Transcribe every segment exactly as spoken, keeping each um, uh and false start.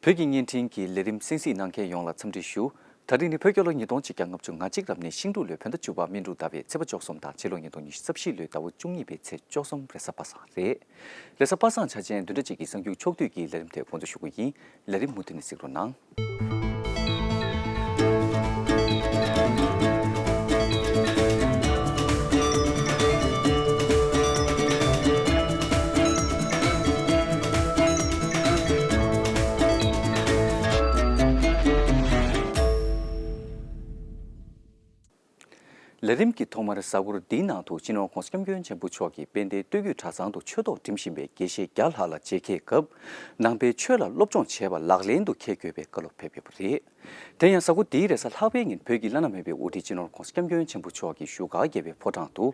བོད་ཀྱི་བརྙན་འཕྲིན་གྱི་ལས་རིམ་གསན་གཟིགས་གནང་མཁན་ཡོངས་ལ་འཚམས་འདྲི་ཞུ། ད་རིང་ནི་བོད་རྒྱལ་ལོ་ཉིས་སྟོང་ཆིག་བརྒྱ་ལྔ་བཅུ་ང་གཅིག་རབ་གནས་ཤིང་འབྲུག་ལོའི་བོད་ཟླ་བཅུ་པ་སྨིན་དྲུག་ཟླ་བའི་ཚེས་པ་བཅུ་གསུམ་དང་ཕྱི་ལོ་ཉིས་སྟོང་ཉི་ཤུ་རྩ་བཞི་ལོའི་ཟླ་བ་བཅུ་གཉིས་པའི་ཚེས་བཅུ་གསུམ་རེས་གཟའ་པ་སངས་རེད། རེས་གཟའ་པ་སངས་འཆར་ཅན་བདུན་ཕྲག་གཅིག་གི་གསར་འགྱུར་ཕྱོགས་བསྡུས་ཀྱི་ལས་རིམ་དེ་འགོ་འཛུགས་ཞུ་གི་ཡིན། ལས་རིམ་མུ་མཐུད་ནས་གཟིགས་རོགས་གནང་། ལས་རིམ་གྱི་ཐོག་མར་གཟའ་འཁོར་འདིའི་ནང་དུ་སྤྱི་ནོར་༸གོང་ས་༸སྐྱབས་མགོན་ཆེན་པོ་མཆོག་གིས་དཔལ་ལྡན་སྟོད་བརྒྱུད་གྲྭ་ཚང་དུ་ཆོས་ཐོག་འགྲིམ་བཞིན་པའི་དགེ་བཤེས་བརྒྱ་ལྷག་ལ་མཇལ་ཁའི་སྐབས། ནང་པའི་ཆོས་ལ་སློབ་སྦྱོང་བྱེད་པ་ལག་ལེན་དུ་འཁེལ་དགོས་པའི་བཀའ་སློབ་ཕེབས་ཡོད་པ་རེད། དེ་ཡང་གཟའ་འཁོར་འདིའི་རེས་གཟའ་ལྷག་པའི་ཉིན་བོད་ཀྱི་བླ་ན་མེད་པའི་དབུ་ཁྲིད་སྤྱི་ནོར་༸གོང་ས་༸སྐྱབས་མགོན་ཆེན་པོ་མཆོག་གིས་བཞུགས་སྒར་རྒྱལ་བའི་ཕོ་བྲང་དུ།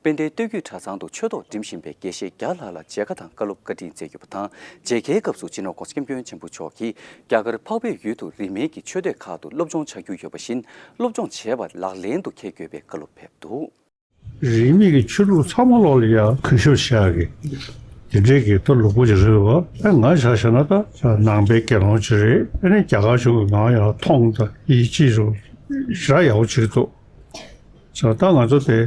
དཔལ་ལྡན་སྟོད་བརྒྱུད་གྲྭ་ཚང་དུ་ཆོས་ཐོག་འགྲིམ་བཞིན་པའི་དགེ་བཤེས་བརྒྱ་ལྷག་ལ་མཇལ་ཁ་དང་བཀའ་སློབ་བཀའ་དྲིན་སྩལ་ཡོད་པ་དང་། མཇལ་ཁའི་སྐབས་སུ་སྤྱི་ནོར་༸གོང་ས་༸སྐྱབས་མགོན་ཆེན་པོ་མཆོག་གིས་རྒྱ་གར་འཕགས་པའི་ཡུལ་དུ་རིས་མེད་ཀྱི་ཆོས་སྡེ་ཁག་ཏུ་སློབ་སྦྱོང་བྱ་རྒྱུ་ཡོད་པ་བཞིན། སློབ་སྦྱོང་བྱེད་པ་ལག་ལེན་དུ་འཁེལ་དགོས་པའི་བཀའ་སློབ་ཕེབས་འདུག། རིས་མེད་ཀྱི་ཆོས་ལུགས་ཚང་མ་ལོག་ལ་ཡ་གུས་ཞབས་བྱ་གི། དེ་འདྲའི་གི་ད་ལུགས་པོ་ཅིག་རེད་བ། ཨ་ང་ཆ་བཞག་ན་ད་ནང་པའི་དགེ་སློང་ཅིག་རེད། ཨ་ནི་རྒྱ་གར་གཞུང་གི་ང་ཡང་མཐོང་དང་ཡིད་ཆེས་རུ་ཞེ་དྲག་ཡག་པོ་བྱེད་ཀྱི་འདུག། ས་ད་ང་ཚོ་དེ་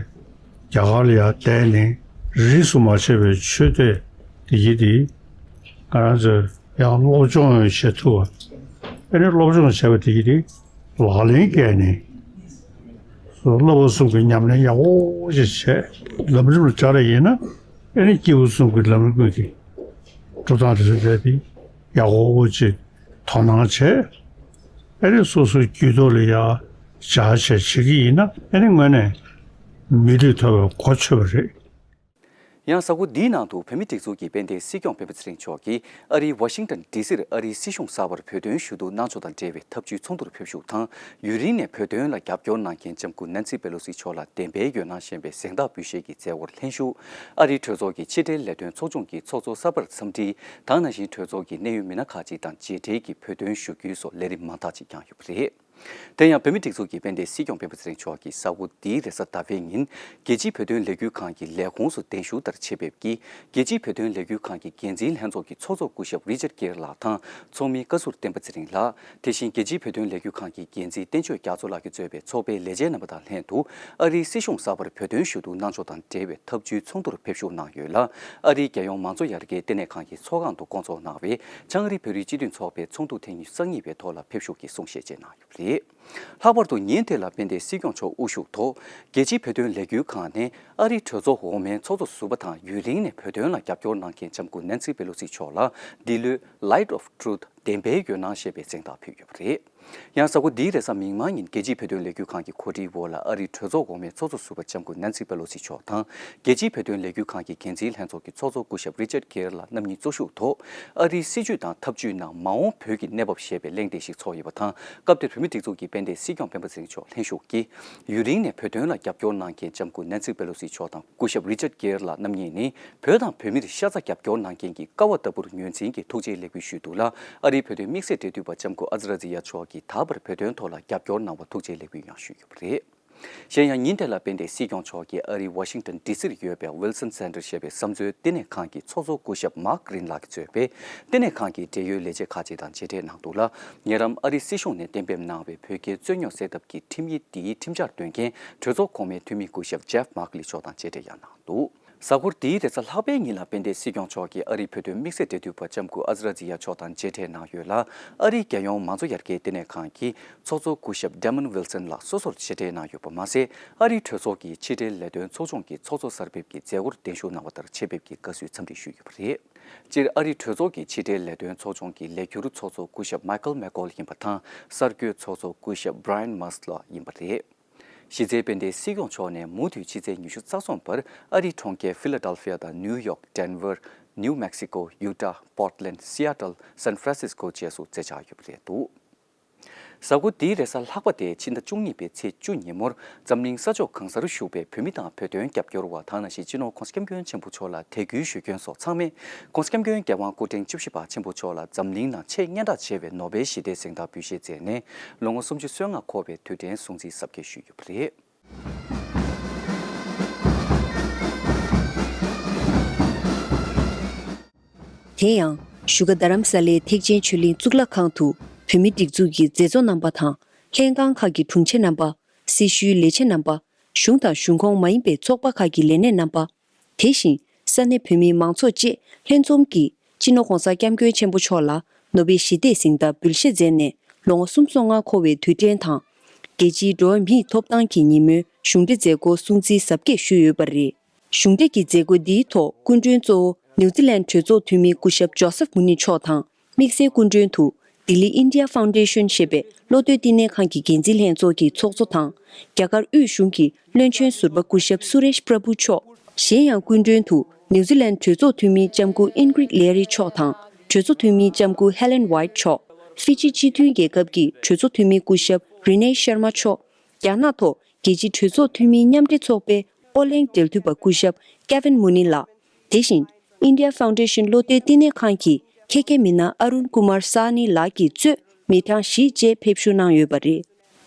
རྒྱ་གར་ལ་ཡང་བསྡད་ནས་རིས་སུ་མ་ཆད་པའི་ཆོས་སྡེ་དེ་ཡིན་དེ། ང་རང་ཚོས་ཡང་སློབ་སྦྱོང་བྱེད་ཐུབ་པ། ཨ་ནི་སློབ་སྦྱོང་བྱས་པ་དེ་ཡིན་དེ་ལག་ལེན་བཀལ་ནས་བསླབ་པ་གསུམ་གྱི་ཉམས་ལེན་ཡག་པོ་ཞིག་བྱས། ལམ་རིམ་ལ་སྦྱར་བ་ཡིན་ན་ཨ་ནི་སྐྱེས་བུ་གསུམ་གྱི་ལམ་རིམ་ཀུན་གྱི་འགྲོ་སྟངས་དེ་ཚོ་རེད་དེ་ཡག་པོ་ཅིག་དོ་སྣང་བྱས། ཨ་ནི་སོ་སོའི་རྒྱུད་ཐོག་ལ་ཡ་བཞག་བྱས་བྱེད་ཀྱི་ཡིན་ན་ཨ་ནི་དངོས་གནས་མི་ལུས་ཐོབ་པའི་གོ་ཆོད་པ་རེད། ཡང་གཟའ་འཁོར་འདིའི་ནང་དུ་བོད་མིའི་སྒྲིག་འཛུགས་ཀྱི་དཔལ་ལྡན་སྲིད་སྐྱོང་སྤེན་པ་ཚེ་རིང་མཆོག་གིས་ཨ་རིའི་ཝ་ཤིང་ཏན་ཌི་སིར་ཨ་རིའི་སྲིད་གཞུང་གསར་པར་བོད་དོན་ཞུ་གཏུག་གནང་ཕྱོགས་དང་འབྲེལ་བའི་ཐབས་ཇུས་ཚོགས་འདུར་ཕེབས་ཞུགས་དང་། ཡུན་རིང་ནས་བོད་དོན་ལ་རྒྱབ་སྐྱོར་གནང་མཁན་ལྕམ་སྐུ་ནན་སི་པེ་ལོ་སི་མཆོག་ལ་བདེན་པའི་འོད་སྣང་ཞེས་པའི་གཟེངས་རྟགས་འབུལ་བཞེས་ཀྱི་མཛད་སྒོར་ལྷན་ཞུགས། ཨ་རིའི་གྲོས་ཚོགས་ཀྱི་ཕྱི་འབྲེལ་ལས་དོན་ཚོགས་ཆུང་གི་ཚོགས་གཙོ་གསར་པར་འཚམས་འདྲི་དང་། ནང་བཞིན་གྲོས་ཚོགས་ཀྱི་གནད་ཡོད་མི་སྣ་ཁག་ཅིག་དང་མཇལ་འཕྲད་ཀྱིས་བོད་དོན་ཞུ་སྐུལ་སོགས་ལས་རིམ་མང་དག་ཅིག་བསྐྱངས་ཡོད་པ་རེད། དེ་ཡང་བོད་མིའི་སྒྲིག་འཛུགས་ཀྱི་དཔལ་ལྡན་སྲིད་སྐྱོང་སྤེན་པ་ཚེ་རིང་མཆོག་གིས་གཟའ་འཁོར་འདིའི་རེས་གཟའ་ཟླ་བའི་ཉིན་རྒྱལ་སྤྱིའི་བོད་དོན་ལས་འགུལ་ཁང་གི་ལས་ཁུངས་སུ་གདན་ཞུ་ལྟར་ཆེད་ཕེབས་ཀྱིས། རྒྱལ་སྤྱིའི་བོད་དོན་ལས་འགུལ་ཁང་གི་འགན་འཛིན་ལྷན་ཚོགས་ཀྱི་ཚོགས་གཙོ་སྐུ་ཞབས་རི་ཅར་གེར་ལགས་དང་། ཚོགས་མི་བཀའ་ཟུར་བསྟན་པ་ཚེ་རིང་ལགས། དེ་བཞིན་རྒྱལ་སྤྱིའི་བོད་དོན་ལས་འགུལ་ཁང་གི་འགན་འཛིན་བསྟན་ཆོས་རྒྱ་མཚོ་ལགས་ཀྱིས་གཙོས་པའི་ཚོགས་པའི་ལས་བྱེད་རྣམ་པ་དང་ལྷན་དུ། ཨ་རིའི་སྲིད་གཞུང་གསར་པར་བོད་དོན་ཞུ་གཏུག་གནང་ཕྱོགས་དང་འབྲེལ་བའི་ཐབས་ཇུས་ཚོགས་འདུར་ཕེབས་ཞུགས་གནང་ཡོད་ལ། ཨ་རིའི་རྒྱལ་ཡོངས་མང་གཙོ་ཡར་རྒྱས་ལྟེ་གནས་ཁང་གི་ཚོགས་ཁང་དུ་བསྐོང་ཚོགས་གནང་བའི་བྱང་ཨ་རིའི་བོད་རིགས་སྤྱི་མཐུན་ཚོགས་པའི་ཚོགས་འདུ་ཐེངས་ཉི་ཤུ་རྩ་གཉིས་པའི་ཐོག་ལ་ཕེབས་ཞུགས་ཀྱིས་གསུང་བཤད་བཅས་གནང་ཡོད་པ་རེད། ལྷག་པར་དུ་ཉིན་དེ་ལ་དཔལ་ལྡན་སྲིད་སྐྱོང་མཆོག་དབུ་བཞུགས་ཐོག་རྒྱལ་སྤྱིའི་བོད་དོན་ལས་འགུལ་ཁང་ནས་ཨ་རིའི་གྲོས་ཚོགས་འོག་མའི་ཚོགས་གཙོ་ཟུར་པ་དང་ཡུན་རིང་ནས་བོད་དོན་ལ་རྒྱབ་སྐྱོར་གནང་མཁན་ལྕམ་སྐུ་ནན་སི་པེ་ལོ་སི་མཆོག་ལ་འདི་ལོའི་Light of Truth བདེན་པའི་འོད་སྣང་ཞེས་པའི་གཟེངས་རྟགས་ཕུལ་ཡོད་པ་རེད། ཡང་གཟའ་འཁོར་འདིའི་རེས་གཟའ་མིག་དམར་ཉིན་རྒྱལ་སྤྱིའི་བོད་དོན་ལས་འགུལ་ཁང་གི་གོ་སྒྲིག་འོག་ལ་ཨ་རིའི་གྲོས་ཚོགས་འོག་མའི་ཚོགས་གཙོ་ཟུར་པ་ལྕམ་སྐུ་ནན་སི་པེ་ལོ་སི་མཆོག་དང་། རྒྱལ་སྤྱིའི་བོད་དོན་ལས་འགུལ་ཁང་གི་འགན་འཛིན་ལྷན་ཚོགས་ཀྱི་ཚོགས་གཙོ་སྐུ་ཞབས་རི་ཅར་གེར་ལགས་རྣམ་གཉིས་གཙོ་བཞུགས་ཐོག་ཨ་རིའི་སྲིད་བྱུས་དང་ཐབས་ཇུས་ནང་མ་འོངས་བོད་ཀྱི་གནས་བབ་ཞེས་པའི་གླེང་སྟེགས་ཤིག་ཚོགས་ཡོད་པ་དང་། སྐབས་དེར་བོད་མིའི་སྒྲིག་འཛུགས་ཀྱི་དཔལ་ལྡན་སྲིད་སྐྱོང་སྤེན་པ་ཚེ་རིང་མཆོག་ལྷན་ཞུགས་ཀྱིས། ཡུན་རིང་ནས་བོད་དོན་ལ་རྒྱབ་སྐྱོར་གནང་མཁན་ལྕམ་སྐུ་ནན་སི་པེ་ལོ་སི་མཆོག་དང་། སྐུ་ཞབས་རི་ཅར་གེར་ལགས་རྣམ་གཉིས་ནི་བོད་དང་བོད་མིར་ཤ་ཚ་རྒྱབ་སྐྱོར་གནང་མཁན་གྱི་ཀ་བ་ལྟ་བུར་ངོས་འཛིན་གྱིས་ཐུགས་རྗེའི་ལེགས་འབུལ་ཞུས་འདུག་ལ། ཨ་རིའི་བོད་དོན་དམིགས་བསལ་འབྲེལ་མཐུད་པ་ལྕམ་སྐུ་ཨ་ཛི་ར་ཛི་ཡ་མཆོག་གིས་ད་བར་བོད་དོན་ཐོག་ལ་རྒྱབ་སྐྱོར་གནང་བར་ཐུགས་རྗེའི་ལེགས་འབུལ་ཡང་ཞུས་ཡོད་པ་རེད། གཞན་ཡང་ཉིན་དེ་ལ་དཔལ་ལྡན་སྲིད་སྐྱོང་མཆོག་གིས་ཨ་རིའི་ཝ་ཤིང་ཏོན་ཌི་སིར་ཡོད་པའི་ཝིལ་སོན་སེན་ཊར་ཞེས་པའི་བསམ་མཛོད་ལྟེ་གནས་ཁང་གི་ཚོགས་གཙོ་སྐུ་ཞབས་མཱག་གྷི་རིན་ལགས་ཀྱིས་གཙོས་པའི་ལྟེ་གནས་ཁང་གི་འབྲེལ་ཡོད་ལས་བྱེད་ཁག་ཅིག་དང་མཇལ་འཕྲད་གནང་འདུག་ལ། ཉེ་རབས་ཨ་རིའི་སྲིད་གཞུང་ནས་གཏན་འབེབས་གནང་བའི་བོད་རྒྱའི་རྩོད་རྙོག་སེལ་ཐབས་ཀྱི་ཁྲིམས་ཡིག་འདིའི་ཁྲིམས་འཆར་འདོན་མཁན་གྲོས་ཚོགས་གོང་མའི་འཐུས་མི་སྐུ་ཞབས་ཇེབ་མཱག་ལི་མཆོག་དང་མཇལ་འཕྲད་ཡང་གནང་འདུག། གཟའ་འཁོར་འདིའི་རེས་གཟའ་ལྷག་པའི་ཉིན་ལ་དཔལ་ལྡན་སྲིད་སྐྱོང་མཆོག་གིས་ཨ་རིའི་བོད་དོན་དམིགས་བསལ་འབྲེལ་མཐུད་པ་ལྕམ་སྐུ་ཨ་ཛི་ར་ཛི་ཡ་མཆོག་དང་མཇལ་འཕྲད་གནང་ཡོད་ལ། ཨ་རིའི་རྒྱལ་ཡོངས་མང་གཙོ་ཡར་རྒྱས་ལྟེ་གནས་ཁང་གི་ཚོགས་གཙོ་སྐུ་ཞབས་ཌེ་མོན་ཝིལ་སོན་ལགས་སོ་སོར་མཇལ་འཕྲད་གནང་ཡོད་པ་མ་ཟད། ཨ་རིའི་གྲོས་ཚོགས་ཀྱི་ཕྱི་འབྲེལ་ལས་དོན་ཚོགས་ཆུང་གི་ཚོགས་གཙོ་གསར་ཕེབས་ཀྱི་མཛད་སྒོར་གདན་ཞུ་གནང་བ་ལྟར་ཆེད་ཕེབས་ཀྱིས་དགའ་བསུའི་འཚམས་འདྲི་ཞུས་ཡོད་པ་རེད། སྤྱིར་ཨ་རིའི་གྲོས་ཚོགས་ཀྱི་ཕྱི་འབྲེལ་ལས་དོན་ཚོགས་ཆུང་གི་ལས་འཁྱུར་ཚོགས་གཙོ་སྐུ་ཞབས་མཱི་ཀལ་མེག་ཀོལ་ཡིན་པ་དང་། གསར་འགོད་ཚོགས་གཙོ་སྐུ་ཞབས་བྷ་རའེན་མཱས་ལགས་ཡིན་པ་རེད། གཞི་རྩའི་དཔལ་ལྡན་སྲིད་སྐྱོང་མཆོག་ནས་མུ་མཐུད་ཕྱི་ཚེས་ཉི་ཤུ་རྩ་གསུམ་བར་ཨ་རིའི་གྲོང་ཁྱེར་ཕི་ལ་ཌེལ་ཕི་ཡ་དང་ནིའུ་ཡོག་ཌེན་ཝར། ནིའུ་མེག་སི་ཀོ། ཡུ་ཊ། པོར་ཊ་ལེན། སི་ཨེ་ཊལ། སན་ཧྥ་རན་སིས་ཀོ་བཅས་སུ་མཛད་འཆར་ཡོད་པ་རེད་འདུག། གཟའ་འཁོར་འདིའི་རེས་གཟའ་ལྷག་པ་སྟེ་ཕྱི་ཟླ་བཅུ་གཉིས་པའི་ཚེས་བཅུ་ཉིན་མོར་འཛམ་གླིང་ས་ཕྱོགས་གང་སར་བཞུགས་པའི་བོད་མི་དང་བོད་དོན་རྒྱབ་སྐྱོར་བ་དང་ནང་བཞིན་སྤྱི་ནོར་༸གོང་ས་༸སྐྱབས་མགོན་ཆེན་པོ་མཆོག་ལ་དད་གུས་ཞུ་མཁན་སོགས་ཚང་མས་༸གོང་ས་༸སྐྱབས་མགོན་རྒྱལ་དབང་སྐུ་ཕྲེང་བཅུ་བཞི་པ་ཆེན་པོ་མཆོག་ལ་འཛམ་གླིང་ནང་ཆེས་སྙན་གྲགས་ཆེ་བའི་ནོ་བེལ་ཞི་བདེའི་གཟེངས་རྟགས་འབུལ་བཞེས་མཛད་ནས་ལོ་ངོ་སུམ་ཅུ་སོ་ལྔ་འཁོར་བའི་དུས་དྲན་སྲུང་བརྩི་གཟབ་རྒྱས་ཞུས་ཡོད་པ་རེད། དེ་ཡང་ བཞུགས་སྒར་རྡ་རམ་ས་ལའི་ཐེག་ཆེན་ཆོས་གླིང་གཙུག་ལག་ཁང་དུ་བོད་མིའི་སྒྲིག་འཛུགས་ཀྱི་མཛད་གཙོ་རྣམ་པ་དང་། ལྷན་ཁང་ཁག་གི་དྲུང་ཆེ་རྣམ་པ། སྲི་ཞུའི་ལས་བྱེད་རྣམ་པ། གཞུང་དང་གཞུང་ཁོངས་མ་ཡིན་པའི་ཚོགས་པ་ཁག་གི་ལས་སྣེ་རྣམ་པ། དེ་བཞིན་ས་གནས་བོད་མིའི་མང་ཚོགས་བཅས་ལྷན་འཛོམས་ཀྱིས་སྤྱི་ནོར་༧གོང་ས་༧སྐྱབས་མགོན་ཆེན་པོ་མཆོག་ལ་ནོ་བེལ་ཞི་བདེའི་གཟེངས་རྟགས་འབུལ་བཞེས་མཛད་ནས་ལོ་ངོ་སུམ་ཅུ་སོ་ལྔ་འཁོར་བའི་དུས་དྲན་དང་། རྒྱལ་སྤྱིའི་འགྲོ་བ་མིའི་ཐོབ་ཐང་གི་ཉིན་མོའི་གཞུང་འབྲེལ་མཛད་སྒོར་སྲུང་བརྩིའི་གཟབ་རྒྱས་ཞུས་ཡོད་པ་རེད། གཞུང་འབྲེལ་གྱི་མཛད་སྒོ་འདིའི་ཐོག་སྐུ་མགྲོན་གཙོ་བོ་ནིའུ་ཛི་ལན་གྲོས་ཚོགས་འཐུས་མི་སྐུ་ཞབས་ཇོ་སེབ་མུ་ནི་མཆོག་དང་། དམིགས་བསལ་སྐུ་མགྲོན་དུ་ལྡི་ལི་ཨིན་ཌི་ཡ་ཕའུན་ཌེ་ཤན་ཞེས་པའི་བློ་གཏོད་བསྟི་གནས་ཁང་གི་འགན་འཛིན་ལྷན་ཚོགས་ཀྱི་ཚོགས་གཙོ་དང་། རྒྱ་གར་དབུས་གཞུང་གི་བློན་ཆེན་ཟུར་པ་སྐུ་ཞབས་སུ་རེཤ་པྲ་བྷུ་མཆོག་གཞན་ཡང་སྐུ་མགྲོན་དུ་ནིའུ་ཛི་ལན་གྲོས་ཚོགས་འཐུས་མི་ལྕམ་སྐུ་ཨིན་གྷི་རིད་ལེ་རི་མཆོག་དང་། གྲོས་ཚོགས་འཐུས་མི་ལྕམ་སྐུ་ཧེ་ལན་ཝའིཊ་མཆོག་ཧྥི་ཇི་སྤྱི་མཐུན་རྒྱལ་ཁབ་ཀྱི་གྲོས་ཚོགས་འཐུས་མི་སྐུ་ཞབས་རི་ནེ་ཤར་མ་མཆོག་རྒྱ་ནག་ཐོག་རྒྱལ་སྤྱིའི་གྲོས་ཚོགས་འཐུས་མིའི་མཉམ་འབྲེལ་ཚོགས་པའི་ཨོ་གླིང་འབྲེལ་མཐུད་པ་སྐུ་ཞབས་ཀེ་ཝིན་མུ་ནི་ལགས། དེ་བཞིན་ཨིན་ཌི་ཡ་ཕའུན་ཌེ་ཤན་བློ་གཏོད་བསྟི་གནས་ཁང་གི་ཁེ་ཁེ་མི་སྣ་ཨ་རུན་ཀུ་མར་ས་ནི་ལགས་ཀྱིས་གཙོས་མི་གྲངས་བཞི་བཅས་ཕེབས་ཞུགས་གནང་ཡོད་པ་རེད།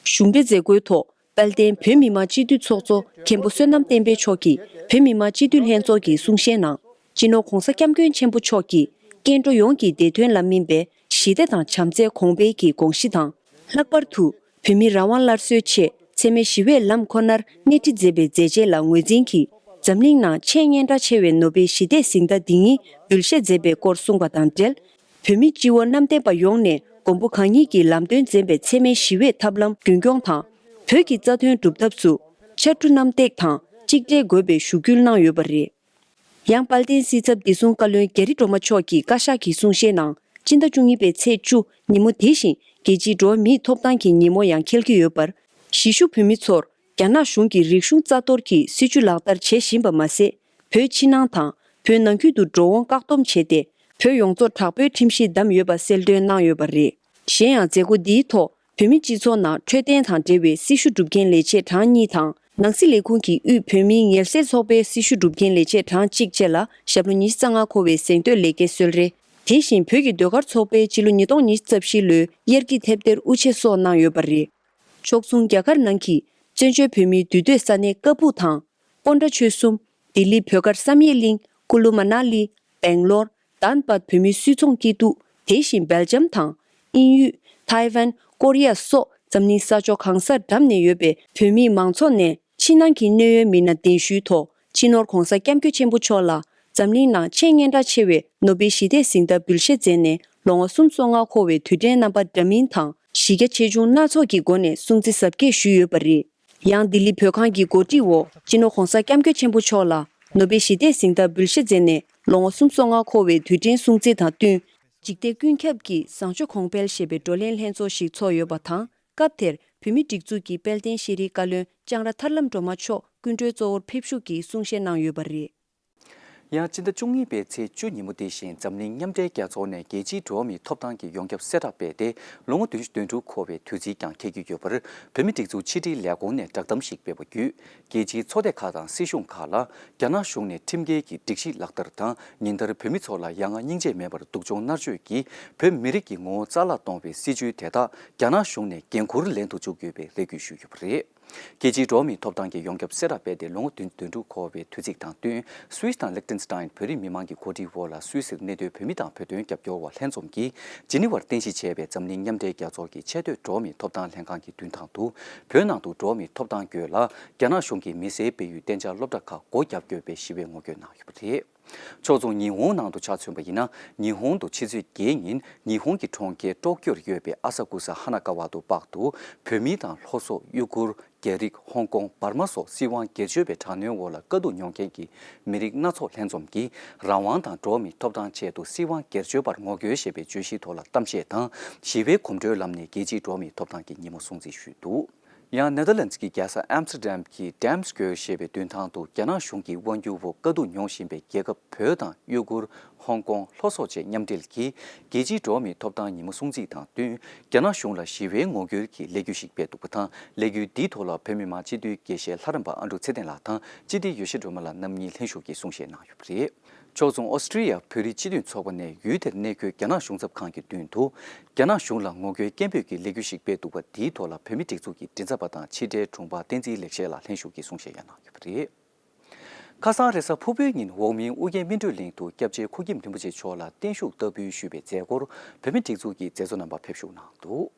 གཞུང་འབྲེལ་མཛད་སྒོའི་ཐོག་དཔལ་ལྡན་བོད་མི་མང་སྤྱི་འཐུས་ཚོགས་གཙོ་མཁན་པོ་བསོད་ནམས་བསྟན་འཕེལ་མཆོག་གིས་བོད་མི་མང་སྤྱི་འཐུས་ལྷན་ཚོགས་ཀྱི་གསུང་བཤད་ནང་། སྤྱི་ནོར་༧གོང་ས་༧སྐྱབས་མགོན་ཆེན་པོ་མཆོག་གིས་སྐྱེ་འགྲོ་ཡོངས་ཀྱི་བདེ་དོན་ལ་སྨིན་པའི་ཞི་བདེ་དང་བྱམས་བརྩེ་གོང་འཕེལ་གྱི་དགོངས་གཞི་དང་། ལྷག་པར་དུ་བོད་མིའི་རང་དབང་སླར་གསོའི་ཆེད་འཚེ་མེད་ཞི་བའི་ལམ་ཁོ་ནར་སྣེ་ཁྲིད་མཛད་པའི་མཛད་རྗེས་ལ་ངོས་འཛིན་གྱིས། འཛམ་གླིང་ནང་ཆེས་སྙན་གྲགས་ཆེ་བའི་ནོ་བེལ་ཞི་བདེའི་གཟེངས་རྟགས་འདི་ཉིད་འབུལ་བཞེས་མཛད་པའི་སྐོར་གསུངས་པ་དང་འབྲེལ། བོད་མི་སྤྱི་བོ་གནམ་བསྟན་པ་ཡོངས་ནས་མགོན་པོ་གང་ཉིད་ཀྱི་ལམ་སྟོན་འཛིན་པའི་འཚེ་མེད་ཞི་བའི་ཐབས་ལམ་རྒྱུན་སྐྱོང་དང་། བོད་ཀྱི་རྩ་དོན་སྒྲུབ་ཐབས་སུ་ཕྱར་གྲུ་གནམ་བཏེག་དང་གཅིག་སྒྲིལ་དགོས་པའི་ཞུ་སྐུལ་གནང་ཡོད་པ་རེད། ཡང་དཔལ་ལྡན་སྲིད་ཚབ་བདེ་སྲུང་བཀའ་བློན་རྒྱ་རི་སྒྲོལ་མ་མཆོག་གི་བཀའ་ཤག་གི་གསུང་བཤད་ནང་། སྤྱི་ཟླ་བཅུ་གཉིས་པའི་ཚེས་བཅུ་ཉིན་མོ་དེ་བཞིན་རྒྱལ་སྤྱིའི་འགྲོ་བ་མིའི་ཐོབ་ཐང་གི་ཉིན་མོ་ཡང་འཁེལ་གྱི་ཡོད་པར། གཞིས་བཞུགས་བོད་མི་ཚོར་རྒྱ་ནག་གཞུང་གིས་རིག་གཞུང་རྩ་གཏོར་གྱི་སྲིད་བྱུས་ལག་བསྟར་བྱེད་བཞིན་པ་མ་ཟད། བོད་ཕྱི་ནང་དང་བོད་ནང་ཁུལ་དུ་འགྲོ་འོང་བཀག་སྡོམ་བྱས་ཏེ། བོད་ཡོངས་རྫོགས་དྲག་པོའི་ཁྲིམས་གཞིས་བསྡམས་ཡོད་པ་གསལ་སྟོན་གནང་ཡོད་པ་རེད། གཞན་ཡང་མཛད་སྒོ་འདིའི་ཐོག་བོད་མིའི་སྤྱི་ཚོགས་ནང་འཕྲོད་བསྟེན་དང་འབྲེལ་བའི་སྲི་ཞུ་སྒྲུབ་མཁན་ལས་བྱེད་གྲངས་གཉིས་དང་། ནང་སྲིད་ལས་ཁུངས་ཀྱི་དབུས་བོད་མིའི་ངལ་སེལ་ཚོགས་པའི་སྲི་ཞུ་སྒྲུབ་མཁན་ལས་བྱེད་གྲངས་གཅིག་བཅས་ལ་ཞབས་ལོ་ཉི་ཤུ་རྩ་ལྔ་འཁོར་བའི་གཟེངས་བསྟོད་ལས་ཀའི་གསོལ་རས། དེ་བཞིན་བོད་ཀྱི་ཟློས་གར་ཚོགས་པའི་སྤྱི་ལོ་ཉིས་སྟོང་ཉི་ཤུ་རྩ་བཞི་ལོའི་དབྱར་སྐྱིད་ཐེབས་གཏེར་དབུ་ཆེ་སོགས་གནང་ཡོད་པ་རེད། ཕྱོགས་མཚུངས་རྒྱ་གར་ནང་གི་བཙན་བྱོལ་བོད་མིའི་འདུས་སྡོད་ས་གནས་ཀ་སྦུག་དང་། ཀོན་ཌ་ཆོལ་གསུམ། ལྡི་ལི་བོད་སྒར་བསམ་ཡས་གླིང་། ཀུ་ལུ་མ་ན་ལི། སྦེང་ལོར། དཱན་བཱད་བོད་མིའི་སུད་ཚོང་སྐྱིད་སྡུག་དེ་བཞིན་སྦེལ་ཇམ་དང་། དབྱིན་ཡུལ། ཐའེ་ཝན། ཀོ་རི་ཡ་སོགས་འཛམ་གླིང་ས་ཕྱོགས་གང་སར་འགྲམ་ནས་ཡོད་པའི་བོད་མིའི་མང་ཚོགས་ནས་ཕྱི་ནང་གི་གནད་ཡོད་མི་སྣ་གདན་ཞུའི་ཐོག་སྤྱི་ནོར་༧གོང་ས་༧སྐྱབས་མགོན་ཆེན་པོ་མཆོག་ལ་འཛམ་གླིང་ནང་ཆེས་སྙན་གྲགས་ཆེ་བའི་ནོ་བེལ་ཞི་བདེའི་གཟེངས་རྟགས་འབུལ་བཞེས་མཛད་ནས་ལོ་ངོ་སུམ་ཅུ་སོ་ལྔ་འཁོར་བའི་དུས་དྲན་རྣམ་པ་འདྲ་མིན་དང་། གཞི་རྒྱ་ཆེ་ཆུང་སྣ་ཚོགས་ཀྱི་སྒོ་ནས་སྲུང་བརྩི་གཟབ་རྒྱས་ཞུས་ཡོད་པ་རེད། ཡང་ལྡི་ལི་བོད་ཁང་གི་འགོ་ཁྲིད་འོག་སྤྱི་ནོར་༧གོང་ས་༧སྐྱབས་མགོན་ཆེན་པོ་མཆོག་ལ་ནོ་བེལ་ཞི་བདེའི་གཟེངས་རྟགས་འབུལ་བཞེས་མཛད་ནས་ལོ་ངོ་སུམ་ཅུ་སོ་ལྔ་འཁོར་བའི་དུས་དྲན་སྲུང་བརྩི་དང་བསྟུན། འཇིག་རྟེན་ཀུན་ཁྱབ་ཀྱི་བཟང་སྤྱོད་གོང་འཕེལ་ཞེས་པའི་བགྲོ་གླེང་ལྷན་ཚོགས་ཤིག་ཚོགས་ཡོད་པ་དང་། སྐབས་དེར་བོད་མིའི་སྒྲིག་འཛུགས་ཀྱི་དཔལ་ལྡན་ཤེས་རིག་བཀའ་བློན་ལྕང་ར་ཐར་ལམ་སྒྲོལ་མ་མཆོག་སྐུ་མགྲོན་གཙོ་བོར་ཕེབས་ཞུགས་ཀྱིས་གསུང་བཤད་གནང་ཡོད་པ་རེད། ཡང་སྤྱི་ཟླ་བཅུ་གཉིས་པའི་ཚེས་བཅུ་ཉིན་མོ་འདི་བཞིན་འཛམ་གླིང་མཉམ་འབྲེལ་རྒྱལ་ཚོགས་ནས་རྒྱལ་སྤྱིའི་འགྲོ་བ་མིའི་ཐོབ་ཐང་གི་ཡོངས་ཁྱབ་གསལ་བསྒྲགས་སྤེལ་ཏེ་ལོ་ངོ་བདུན་ཅུ་དོན་དྲུག་འཁོར་བའི་དུས་ཚིགས་ཀྱང་འཁེལ་གྱི་ཡོད་པར་བོད་མིའི་སྒྲིག་འཛུགས་ཕྱི་དྲིལ་ལས་ཁུངས་ནས་བསྒྲགས་གཏམ་ཞིག་སྤེལ་བ་བརྒྱུད། རྒྱལ་སྤྱིའི་ཚོགས་སྡེ་ཁག་དང་སྲིད་གཞུང་ཁག་ལ་རྒྱ་ནག་གཞུང་ནས་ཁྲིམས་འགལ་གྱི་སྒྲིག་གཞི་ལག་བསྟར་དང་ཉིན་ལྟར་བོད་མི་ཚོ་ལ་ཡ་ང་སྙིང་རྗེ་མེད་པར་སྡུག་སྦྱོང་མནར་གཅོད་ཀྱིས་བོད་མི་རིགས་ཀྱི་ངོ་བོ་རྩ་བརླག་གཏོང་བའི་སྲིད་བྱུས་དེ་དག་རྒྱ་ནག་གཞུང་ནས་འགན་འཁུར་ལེན་དུ་བཅུག་དགོས་པའི་རེ་སྐུལ་ཞུས་ཡོད་པ་རེད། རྒྱལ་སྤྱིའི་འགྲོ་བ་མིའི་ཐོབ་ཐང་གི་ཡོངས་ཁྱབ་གསལ་བསྒྲགས་སྤེལ་ཏེ་ལོ་ངོ་བདུན་ཅུ་དོན་དྲུག་འཁོར་བའི་དུས་ཚིགས་དང་བསྟུན། སུད་སི་དང་ལིག་ཏེན་སི་ཏཱན་བོད་རིགས་མི་མང་གི་གོ་སྒྲིག་འོག་ལ་སུད་སིར་གནས་སྡོད་བོད་མི་དང་བོད་དོན་རྒྱབ་སྐྱོར་བ་ལྷན་འཛོམས་ཀྱིས་ཇི་ནི་ཝར་རྟེན་གཞི་བྱས་པའི་འཛམ་གླིང་མཉམ་འབྲེལ་རྒྱལ་ཚོགས་ཀྱི་ཆེས་མཐོའི་འགྲོ་བ་མིའི་ཐོབ་ཐང་ལྷན་ཁང་གི་མདུན་ཐང་དུ། བོད་ནང་དུ་འགྲོ་བ་མིའི་ཐོབ་ཐང་སྐྱོད་ལ་རྒྱ་ནག་གཞུང་གིས་མི་སེར་སྤེལ་ཡུལ་གཏན་འཇགས་སློབ་གྲྭ་ཁག་སྒོ་བརྒྱབ་དགོས་པའི་ཞི་བའི་ངོ་རྒོལ་གནང་ཡོད་པ་རེད། ཕྱོགས་མཚུངས་ཉི་ཧོང་ནང་དུ་ཆ་མཚོན་པ་ཡིན་ན། ཉི་ཧོང་དུ་ཕྱི་ཚེས་བརྒྱད་ཉིན་ཉི་ཧོང་གི་གྲོང་ཁྱེར་ཀྲོ་ཀྱོར་ཡོད་པའི་ཨ་ས་ཀུ་ས་ཧ་ན་ཀ་བ་དུ་དཔག་ཏུ་བོད་མི་དང་ལྷོ་སོག་ཡུ་གུར། རྒྱ་རིགས། ཧོང་ཀོང་། འབར་མ་སོགས་སྲིད་དབང་སྒེར་གཅོད་པའི་དྲག་གནོན་འོག་ལ་དཀའ་སྡུག་མྱོང་མཁན་གྱི་མི་རིགས་སྣ་ཚོགས་ལྷན་འཛོམས་ཀྱིས་རང་དབང་དང་འགྲོ་བ་མིའི་ཐོབ་ཐང་ཆེད་དུ་སྲིད་དབང་སྒེར་གཅོད་པར་ངོ་རྒོལ་ཞེས་པའི་བརྗོད་གཞིའི་ཐོག་ལ་གཏམ་བཤད་དང་ཞི་བའི་གོམ་བགྲོད་ལམ་ནས་རྒྱལ་སྤྱིའི་འགྲོ་བ་མིའི་ཐོབ་ཐང་གི་ཉིན་མོ་སྲུང་བརྩི་ཞུས་འདུག་ཡང་ནེ་དར་ལན་ཛི་གི་རྒྱལ་ས་ཨེམ་སི་ཏྲ་ཌམ་གྱི་ཌེམ་སི་ཀོར་ཞེས་པའི་མདུན་ཐང་དུ་རྒྱ་ནག་གཞུང་གི་དབང་སྒྱུར་འོག་དཀའ་སྡུག་མྱོང་བཞིན་པའི་རྒྱལ་ཁབ་བོད་དང་ཡུ་གུར། ཧོང་ཀོང་། ལྷོ་སོག་བཅས་མཉམ་འབྲེལ་གྱིས་རྒྱལ་སྤྱིའི་འགྲོ་བ་མིའི་ཐོབ་ཐང་ཉིན་མོ་སྲུང་བརྩི་དང་བསྟུན། རྒྱ་ནག་གཞུང་ལ་ཞི་བའི་ངོ་རྒོལ་གྱི་ལས་འགུལ་ཞིག་སྤེལ་འདུག་པ་དང་། ལས་འགུལ་འདིའི་ཐོག་ལ་བོད་མི་མང་སྤྱི་འཐུས་དགེ་བཤེས་ལྷ་རམས་པ་ཨ་འབྲུག་ཚེ་བརྟན་ལགས་དང་སྤྱི་འཐུས་ཡེ་ཤེས་སྒྲོལ་མ་ལགས་རྣམ་གཉིས་ལྷན་ཞུགས་ཀྱིས་གསུང་བཤད་གནང་ཡོད་པ་རེད། ཕྱོགས་མཚུངས་ཨོ་སི་ཀྲི་ཡ་བོད་རིགས་སྤྱི་མཐུན་ཚོགས་པ་ནས་ཡུལ་དེར་གནས་འཁོད་རྒྱ་ནག་གཞུང་ཚབ་ཁང་གི་མདུན་དུ། རྒྱ་ནག་གཞུང་ལ་ངོ་རྒོལ་སྐད་འབོད་ཀྱི་ལས་འགུལ་ཞིག་སྤེལ་འདུག་པ། འདིའི་ཐོག་ལ་བོད་མིའི་སྒྲིག་འཛུགས་ཀྱི་མགྲིན་ཚབ་པ་དང་ཕྱི་དྲིལ་དྲུང་འཕར་བསྟན་འཛིན་ལེགས་བཤད་ལགས་ལྷན་ཞུགས་ཀྱིས་གསུང་བཤད་ཡང་གནང་ཡོད་པ་རེད། ཁ་སང་རེས་གཟའ་ཕུར་བུའི་ཉིན་འོག་མིན་ཨུ་རྒྱན་སྨིན་གྲོལ་གླིང་དུ་སྐྱབས་རྗེ་ཁོ་ཁྱིམ་རིན་པོ་ཆེ་མཆོག་ལ་བརྟན་བཞུགས་བསྟར་འབུལ་ཞུས་པའི་མཛད་སྒོར་བོད་མི་སྒྲིག་འཛུགས་ཀྱི་མཛད་གཙོ་རྣམ་པ་ཕེབས་ཞུགས་གནང་འདུག་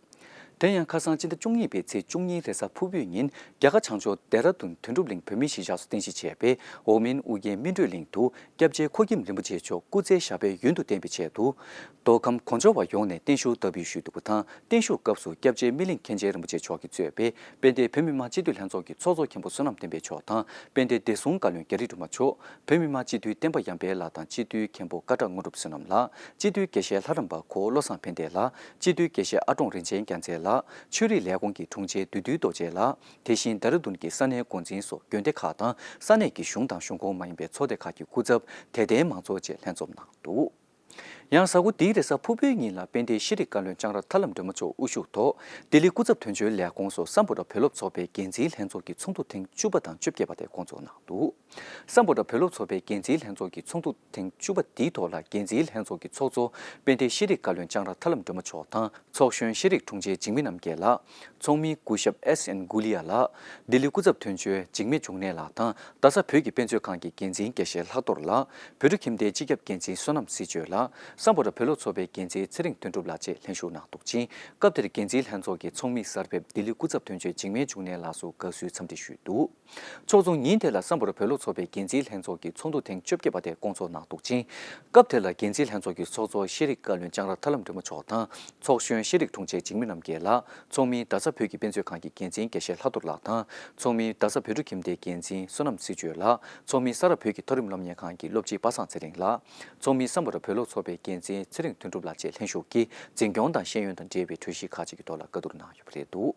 དེ་ཡང་ཁ་སང་སྤྱི་ཟླ་བཅུ་གཉིས་པའི་ཚེས་བཅུ་གཉིས་རེས་གཟའ་ཕུར་བུའི་ཉིན་རྒྱ་གར་བྱང་ཕྱོགས་ལྡེ་ར་ལྡུན་དོན་གྲུབ་གླིང་བོད་མིའི་གཞིས་ཆགས་སུ་རྟེན་གཞི་བྱས་པའི་འོག་མིན་ཨུ་རྒྱན་སྨིན་གྲོལ་གླིང་དུ་སྐྱབས་རྗེ་ཁོ་ཁྱིམ་རིན་པོ་ཆེ་མཆོག་སྐུ་ཚེ་ཞབས་པད་ཡུན་དུ་བརྟན་པའི་ཆེད་དུ། མདོ་ཁམས་གོ་འཇོ་བ་ཡོངས་ནས་བརྟན་བཞུགས་བསྟར་འབུལ་ཞུས་འདུག་པ་དང་། བརྟན་བཞུགས་སྐབས་སུ་སྐྱབས་རྗེ་སྨིན་གླིང་མཁན་ཆེན་རིན་པོ་ཆེ་མཆོག་གིས་གཙོས་པའི་དཔལ་ལྡན་བོད་མི་མང་སྤྱི་འཐུས་ལྷན་ཚོགས་ཀྱི་ཚོགས་གཙོ་མཁན་པོ་བསོད་ནམས་བསྟན་འཕེལ་མཆོག་དང་། དཔལ་ལྡན་བདེ་སྲུང་བཀའ་བློན་རྒྱ་རི་སྒྲོལ་མ་མཆོག་བོད་མི་མང་སྤྱི་འཐུས་བསྟན་པ་ཡར་འཕེལ་ལགས་དང་། སྤྱི་འཐུས་མཁན་པོ་ཀ་བྲག་དངོས་གྲུབ་བསོད་ནམས་ལགས། སྤྱི་འཐུས་དགེ་བཤེས་ལྷ་རམས་པ་གོ་བློ་བཟང་ཕན་བདེ་ལགས། སྤྱི་འཐུས་དགེ་བཤེས་ཨ་ཀྲོང་རིན་ཆེན་རྒྱལ་མཚན་ལགས། ཆོས་རིག་ལས་ཁུངས་ཀྱི་དྲུང་ཆེ་བདུད་འདུལ་རྡོ་རྗེ་ལགས། དེ་བཞིན་ལྡེ་ར་ལྡུན་གྱི་ས་གནས་འགོ་འཛིན་སོགས་དགོན་སྡེ་ཁག་དང་ས་གནས་ཀྱི་གཞུང་དང་གཞུང་ཁོངས་མ་ཡིན་པའི་ཚོགས་སྡེ་ཁག་གི་སྐུ་ཚབ་དད་ལྡན་མང་ཚོགས་བཅས་ལྷན་འཛོམས་གནང་འདུག་ཡང་གཟའ་འཁོར་འདིའི་རེས་གཟའ་ཕུར་བུའི་ཉིན་ལ་དཔལ་ལྡན་ཤེས་རིག་བཀའ་བློན་ལྕང་ར་ཐར་ལམ་སྒྲོལ་མ་མཆོག་དབུ་བཞུགས་ཐོག་ལྡི་ལི་སྐུ་ཚབ་དོན་གཅོད་ལས་ཁུངས་སུ་སམ་བྷོ་ཊ་བོད་སློབ་ཚོགས་པའི་འགན་འཛིན་ལྷན་ཚོགས་ཀྱི་ཚོགས་འདུ་ཐེངས་བཅུ་པ་དང་བཅོ་བརྒྱད་པ་དེ་བསྐོང་ཚོགས་གནང་འདུག་སམ་བྷོ་ཊ་བོད་སློབ་ཚོགས་པའི་འགན་འཛིན་ལྷན་ཚོགས་ཀྱི་ཚོགས་འདུ་ཐེངས་བཅུ་པ་འདིའི་ཐོག་ལ། འགན་འཛིན་ལྷན་ཚོགས་ཀྱི་ཚོགས་གཙོ་དཔལ་ལྡན་ཤེས་རིག་བཀའ་བློན་ལྕང་ར་ཐར་ལམ་སྒྲོལ་མ་མཆོག་དང་། ཚོགས་གཞོན་ཤེས་རིག་དྲུང་ཆེ་འཇིགས་མེད་རྣམ་རྒྱལ་ལགས། ཚོགས་མི་སྐུ་ཞབས་ཨེས་ཨེན་གུ་ལི་ཡ་ལགས། ལྡི་ལི་སྐུ་ཚབ་དོན་གཅོད་འཇིགས་མེད་འབྱུང་གནས་ལགས་དང་། རྡ་ས་བོད་ཀྱི་དཔེ་མཛོད་ཁང་གི་འགན་འཛིན་དགེ་བཤེས་ལྷག་རྡོར་ལགས། བོད་ཕྲུག་ཁྱིམ་སྡེའི་སྤྱི་ཁྱབ་འགན་འཛིན་བསོད་ནམས་སྲིད་གཅོད་ལགས། སམ་བྷོ་ཊ་བོད་སློབ་ཚོགས་པའི་འགན་འཛིན་ཚེ་རིང་དོན་གྲུབ་ལགས་བཅས་ལྷན་ཞུགས་གནང་འདུག་ཅིང་། སྐབས་དེར་འགན་འཛིན་ལྷན་ཚོགས་ཀྱི་ཚོགས་མི་གསར་ཕེབས་ལྡི་ལི་སྐུ་ཚབ་དོན་གཅོད་འཇིགས་མེད་འབྱུང་གནས་ལགས་སུ་དགའ་བསུའི་འཚམས་འདྲི་ཞུས་འདུག་ཕྱོགས་མཚུངས་ཉིན་དེ་ལ་སམ་བྷོ་ཊ་བོད་སློབ་ཚོགས་པའི་འགན་འཛིན་ལྷན་ཚོགས་ཀྱི་ཚོགས་འདུ་ཐེངས་བཅོ་བརྒྱད་པ་དེ་བསྐོང་ཚོགས་གནང་འདུག་ཅིང་། སྐབས་དེ་ལ་འགན་འཛིན་ལྷན་ཚོགས་ཀྱི་ཚོགས་གཙོ་ཤེས་རིག་བཀའ་བློན་ལྕང་ར་ཐར་ལམ་སྒྲོལ་མ་མཆོག་དང་། ཚོགས་གཞོན་ཤེས་རིག་དྲུང་ཆེ་འཇིགས་མེད་རྣམ་རྒྱལ་ལགས། ཚོགས་མི་རྡ་ས་བོད་ཀྱི་དཔེ་མཛོད་ཁང་གི་འགན་འཛིན་དགེ་བཤེས་ལྷག་རྡོར་ལགས་དང་། ཚོགས་མི་རྡ་ས་བོད་ཕྲུག་ཁྱིམ་སྡེའི་འགན་འཛིན་བསོད་ནམས་སྲིད་གཅོད་ལགས། ཚོགས་མི་ས་རཱ་བོད་ཀྱི་མཐོ་རིམ་སློབ་གཉེར་ཁང་གི་སློབ་སྤྱི་པ་སངས་ཚེ་རིང་ལགས། ཚོགས་མི་སམ་བྷོ་ཊ་བོད་སློབ་ཚོགས་པའི་འགན་འཛིན་ཚེ་རིང་དོན་གྲུབ་ལགས་བཅས་ལྷན་ཞུགས་ཀྱིས་འཛིན་སྐྱོང་དང་ཤེས་ཡོན་དང་འབྲེལ་བའི་གྲོས་གཞི་ཁག་ཅིག་གི་ཐོག་ལ་བཀའ་བསྡུར་གནང་ཡོད་པ་རེད་འདུག་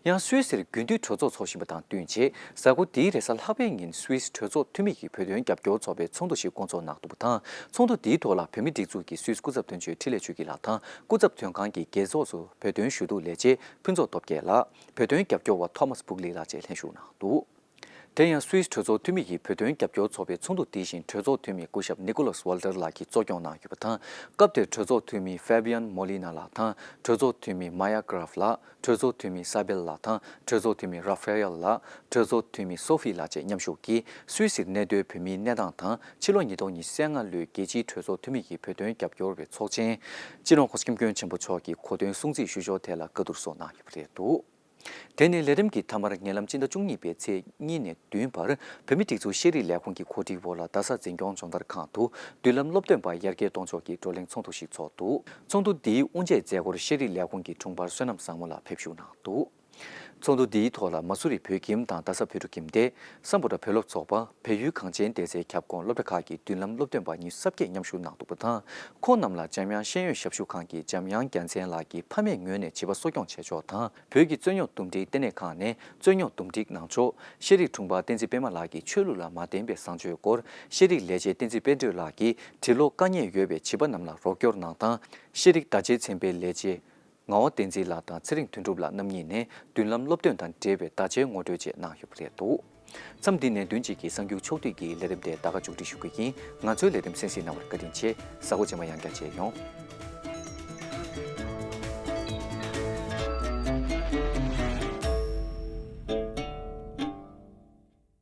ཡང་སུད་སིར་དགུན་དུས་གྲོས་ཚོགས་འཚོགས་བཞིན་པ་དང་བསྟུན་བྱས། གཟའ་འཁོར་འདིའི་རེས་གཟའ་ལྷག་པའི་ཉིན་སུད་སི་གྲོས་ཚོགས་འཐུས་མི་ཡི་བོད་དོན་རྒྱབ་སྐྱོར་ཚོགས་པའི་ཚོགས་འདུ་ཞིག་བསྐོང་ཚོགས་གནང་འདུག་པ་དང་། ཚོགས་འདུ་འདིའི་ཐོག་ལ་བོད་མི་སྒྲིག་འཛུགས་ཀྱི་སུད་སི་སྐུ་ཚབ་དོན་གཅོད་འཕྲིན་ལས་ཆོས་སྐྱིད་ལགས་དང་། སྐུ་ཚབ་དོན་ཁང་གི་སྒེར་ཚོགས་སུ་བོད་དོན་ཞུ་གཏུག་ལས་བྱེད་ཕུན་ཚོགས་སྟོབས་རྒྱལ་ལགས། བོད་དོན་རྒྱབ་སྐྱོར་བ་ཐོ་མཱས་བུག་ལི་ལགས་བཅས་ལྷན་ཞུགས་གནང་འདུག་དེ་ཡང་སུད་སི་གྲོས་ཚོགས་འཐུས་མི་ཡི་བོད་དོན་རྒྱབ་སྐྱོར་ཚོགས་པའི་ཚོགས་འདུ་དེ་བཞིན་གྲོས་ཚོགས་འཐུས་མི་སྐུ་ཞབས་ནི་ཀོ་ལོས་ཝལ་ཏར་ལགས་ཀྱིས་གཙོ་སྐྱོང་གནང་ཡོད་པ་དང་། སྐབས་དེར་གྲོས་ཚོགས་འཐུས་མི་ཧྥེ་བྷི་ཡན་མོ་ལི་ན་ལགས་དང་། གྲོས་ཚོགས་འཐུས་མི་མ་ཡ་གྷ་རཱཕ་ལགས། གྲོས་ཚོགས་འཐུས་མི་ས་བེལ་ལགས་དང་། གྲོས་ཚོགས་འཐུས་མི་ར་ཧྥེ་ཡལ་ལགས། གྲོས་ཚོགས་འཐུས་མི་སོ་ཧྥི་ལགས་བཅས་མཉམ་ཞུགས་ཀྱིས་སུད་སིར་གནས་སྡོད་བོད་མིའི་གནས་སྟངས་དང་། ཕྱི་ལོ་ཉིས་སྟོང་ཉི་ཤུ་རྩ་ལྔ་ལོའི་རྒྱལ་སྤྱིའི་གྲོས་ཚོགས་འཐུས་མི་ཡི་བོད་དོན་རྒྱབ་སྐྱོར་བའི་ཚོགས་ཆེན། སྤྱི་ནོར་༸གོང་ས་༸སྐྱབས་མགོན་ཆེན་པོ་མཆོག་གི་གོ་སྟོན་སྲུང་བརྩི་ཞུ་ཕྱོགས་ཐད་ལ་བཀའ་བསྡུར་སོགས་གནང་ཡོད་པ་རེད་འདུག་དེ་ནས་ལས་རིམ་གྱི་མཐའ་མར་ཉེ་ལམ་སྤྱི་ཟླ་བཅུ་གཉིས་པའི་ཚེས་གཉིས་ནས་བདུན་བར་བོད་མི་སྒྲིག་འཛུགས་ཤེས་རིག་ལས་ཁུངས་ཀྱི་གོ་སྒྲིག་འོག་ལ་རྡ་ས་འཛིན་སྐྱོང་སྦྱོང་བརྡར་ཁང་དུ་མདུན་ལམ་སློབ་སྟོན་པ་ཡར་རྒྱས་གཏོང་ཕྱོགས་ཀྱི་བགྲོ་གླེང་ཚོགས་འདུ་ཞིག་ཚོགས་འདུག་ཚོགས་འདུ་འདིའི་དབུ་འབྱེད་མཛད་སྒོར་ཤེས་རིག་ལས་ཁུངས་ཀྱི་དྲུང་འཕར་བསོད་ནམས་བཟང་མོ་ལགས་ཕེབས་ཞུགས་གནང་འདུག་ཚོགས་འདུ་འདིའི་ཐོག་ལ་མ་སུ་རི་བོད་ཁྱིམ་དང་རྡ་ས་བོད་ཕྲུག་ཁྱིམ་སྡེ། སམ་བྷོ་ཊ་བོད་སློབ་ཚོགས་པ། བལ་ཡུལ་གངས་ཅན་བདེ་རྩའི་ཁྱབ་ཁོངས་སློབ་གྲྭ་ཁག་གི་མདུན་ལམ་སློབ་སྟོན་པ་ཉི་ཤུ་རྩ་བརྒྱད་མཉམ་ཞུགས་གནང་འདུག་པ་དང་། ཁོང་རྣམས་ལ་འཇམ་དབྱངས་ཤེས་ཡོན་ཞབས་ཞུ་ཁང་གི་འཇམ་དབྱངས་རྒྱལ་མཚན་ལགས་ཀྱིས་ཕ་མེས་ངོས་ནས་བྱིས་པ་གསོ་སྐྱོང་བྱེད་ཕྱོགས་དང་། བོད་ཀྱི་རྩོད་རྙོག་འདུམ་འགྲིག་ལྟེ་གནས་ཁང་ནས་རྩོད་རྙོག་འདུམ་འགྲིག་གནང་ཕྱོགས། ཤེས་རིག་དྲུང་འཕར་བསྟན་འཛིན་པད་མ་ལགས་ཀྱིས་ཆོས་ལུགས་ལ་མ་བརྟེན་པའི་བཟང་སྤྱོད་སྐོར། ཤེས་རིག་ལས་བྱེད་བསྟན་འཛིན་དཔལ་སྒྲོན་ལགས་ཀྱིས་འབྲི་ཀློག་དཀའ་ངལ་ཡོད་པའི་བྱིས་པ་རྣམས་ལ་རོགས་སྐྱོར་གནང་སྟངས། ཤེས་རིག་བརྡ་ཆད་ཚན་པའི་ལས་བྱེད་ངག་དབང་བསྟན་འཛིན་ལགས་དང་ཚེ་རིང་དོན་གྲུབ་ལགས་རྣམ་གཉིས་ནས་མདུན་ལམ་སློབ་སྟོན་དང་འབྲེལ་བའི་བརྡ་ཆད་ངོ་སྤྲོད་བཅས་གནང་ཡོད་པ་རེད་འདུག་མཚམས་འདི་ནས་མདུན་གཅིག་གི་གསར་འགྱུར་ཕྱོགས་བསྡུས་ཀྱི་ལས་རིམ་དེ་ད་ག་མཇུག་སྒྲིལ་ཞུ་གི་ཡིན། ང་ཚོའི་ལས་རིམ་གསན་གཟིགས་གནང་བར་བཀའ་དྲིན་ཆེ། གཟའ་འཁོར་རྗེས་མ་ཡང་བསྐྱར་མཇལ་ཡོང་།